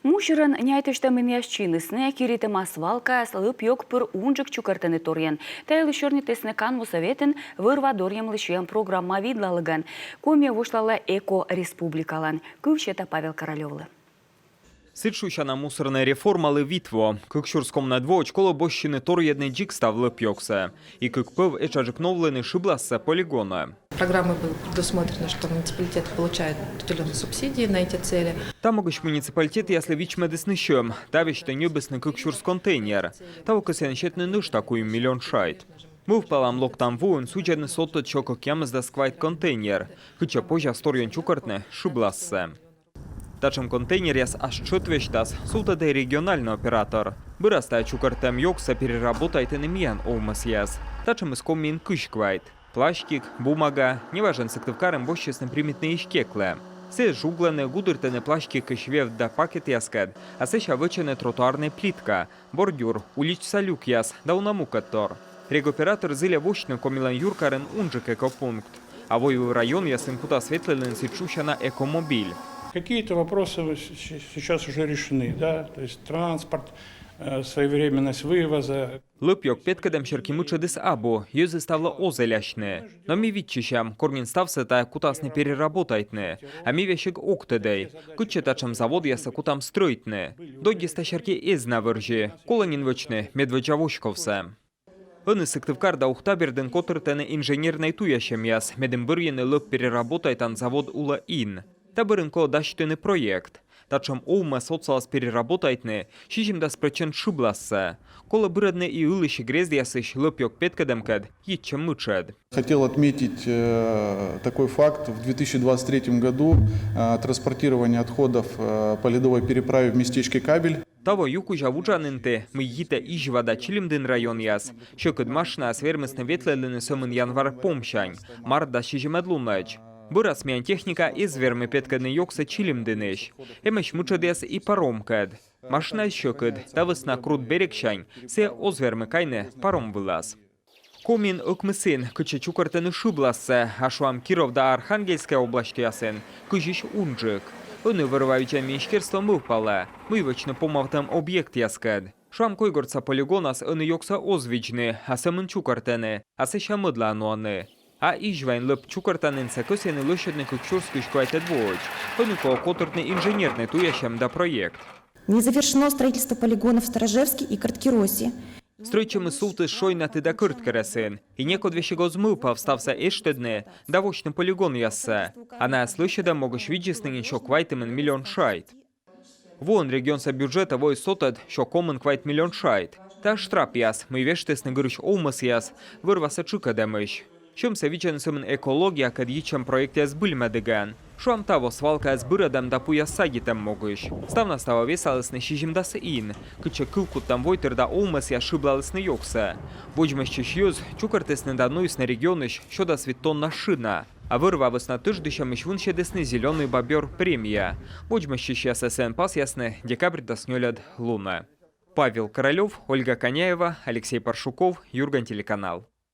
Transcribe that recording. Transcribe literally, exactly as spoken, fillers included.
Мусорӧн няйтӧсьтӧмынъяс чинісны, киритӧма свалкаяс, лӧп-ёг пыр унджык чукӧртӧны торйӧн. Та йылысь сёрнитісны канву сӧветын вӧр-ва дорйӧмлы сиӧм программа видлалігӧн. Коми восьлалӧ эко-республикалӧн. Кыв сета Павел Королёвлы. Сідз шусяна мусорнӧй реформалы вит во. Кык сюрс комынӧд воӧдз колӧ босьтчыны торйӧдны дзик став лӧп-ёгсӧ. И кык пӧв этшаджык новлыны шыблассӧ полигонӧ. Программой было предусмотрено, что муниципалитеты получают определённые субсидии на эти цели. Та могысь муниципалитетъяслы вичмӧдісны сьӧм, та весьтӧ ньӧбисны кык сюрс контейнер. Таво кӧсйӧны сетны нӧшта куим миллион шайт. Мӧвпалам, локтан воын судзӧдны содтӧд сё кӧкъямысдас квайт контейнер, кытчӧ позяс торйӧн чукӧртны шыблассӧ. Татшӧм контейнеръяс ас тшӧт весьтас сувтӧдӧ региональнӧй оператор. Бӧрас тайӧ чукӧртӧм ёгсӧ переработайтӧны миян овмӧсъяс. Татшӧмыс Комиын кызь квайт. Пластик, бумага, неважӧн Сыктывкарын босьтчисны примитнӧйысь кеклӧ. Сійӧс жуглӧны, гудыртӧны пластикысь вевт да пакетъяскӧд, а сэсся вӧчӧны тротуарнӧй плитка, бордюр, уличса люкъяс да уна мукӧдтор. Регоператор зільӧ восьтыны Комилӧн юркарын унджык экопункт. А войвыв районъясын кутас ветлыны сідз шусяна экомобиль. Какие-то вопросы с- с- сейчас уже решены, да, то есть транспорт, э, своевременность вывоза. Лӧп-ёг петкӧдӧм серти мытшӧдыс абу, йӧзыс ставлы оз элясьны. Но ми виччысям, кор нин ставсӧ тайӧ кутасны переработайтны. А ми весиг ог тӧдӧй, кытчӧ татшӧм заводъяссӧ кутам стрӧитны. Доддьыс та серти эз на вӧрзьы, колӧ нин вӧчны медводдза воськовсӧ. Ӧні Сыктывкар да Ухта бердын котыртӧны инженернӧй туясьӧмъяс, медым бӧрйыны лӧп переработайтан завод улӧ ин. Та бӧрын колӧ дасьтыны проект. Татшӧм овмӧс отсалас переработайтны сизимдас прӧчент шыблассӧ. Колӧ бырӧдны и ылысь грездъясысь лӧп-ёг петкӧдӧмкӧд йитчӧм мытшӧд. Хотел отметить э, такой факт. В две тысячи двадцать третьем году э, транспортирование отходов э, по ледовой переправе в местечке Кабель. Таво ю кузя вуджанінті, мый йитӧ Изьва да Чилимдін районъяс, сьӧкыд машинаыс вермисны ветлӧдлыны сӧмын январ помсянь, март дас сизимӧд лунӧдз. Бӧрас миян техника эз вермы петкӧдны ёгсӧ Чилимдінысь. Эмӧсь мытшӧдъяс и паромкӧд. Машинаыс сьӧкыд, та вӧсна Крут берегсянь сійӧ оз вермы кайны паром вылас. Комиын ӧкмыс ин, кытчӧ чукӧртӧны шыблассӧ, а шуам, Киров да Архангельскӧй обласьтъясын кызьысь унджык. Ӧні вӧр-ва видзан министерство мӧвпалӧ, мый вӧчны помавтӧм объектъяскӧд. Шуам, Койгортса полигонас ӧні ёгсӧ оз видзны, а сӧмын чукӧртӧны, а сэсся мӧдлаӧ нуӧны. А Изьваын лӧп чукӧртанінсӧ кӧсйӧны лӧсьӧдны кык сюрс кызь квайтӧд воӧдз. Ӧні колӧ котыртны инженернӧй туясьӧм да проект. Не завершено строительство полигонов в Сторожевске и Картки-Росе. Стрӧитчӧмыс сувтіс Шойнаты да Кӧрткерӧсын. И некод весиг оз мӧвпав ставсӧ эштӧдны да восьтны полигонъяссӧ. А найӧс лӧсьӧдӧм могысь видзисны нин сё квайтымын миллион шайт. Воӧн регионса бюджетӧ воис сотӧд сё комын квайт миллион шайт. Тайӧ штрапъяс, мый вештісны гырысь овмӧсъяс вӧр-васӧ тшыкӧдӧмысь. Сьӧмсӧ видзӧны сӧмын экологиякӧд йитчӧм проектъяс збыльмӧдігӧн. Шуам, таво свалкаяс бырӧдӧм да пуяс садитӧм могысь. Ставнас таво весалісны сизимдас ин, кытчӧ кывкуттӧм войтыр да овмӧсъяс шыблалісны ёгсӧ. Водзмӧстчысь йӧз чукӧртісны да нуисны регионысь сё дас вит тонна шына. А вӧр-ва вӧсна тӧждысьӧмысь вынсьӧдісны «Зелёный бобёр» премия. Водзмӧстчысьясӧс сійӧн пасъясны декабрь дас нёльӧд лунӧ. Павел Королёв, Ольга Коняева, Алексей Паршуков, «Юрган» телеканал.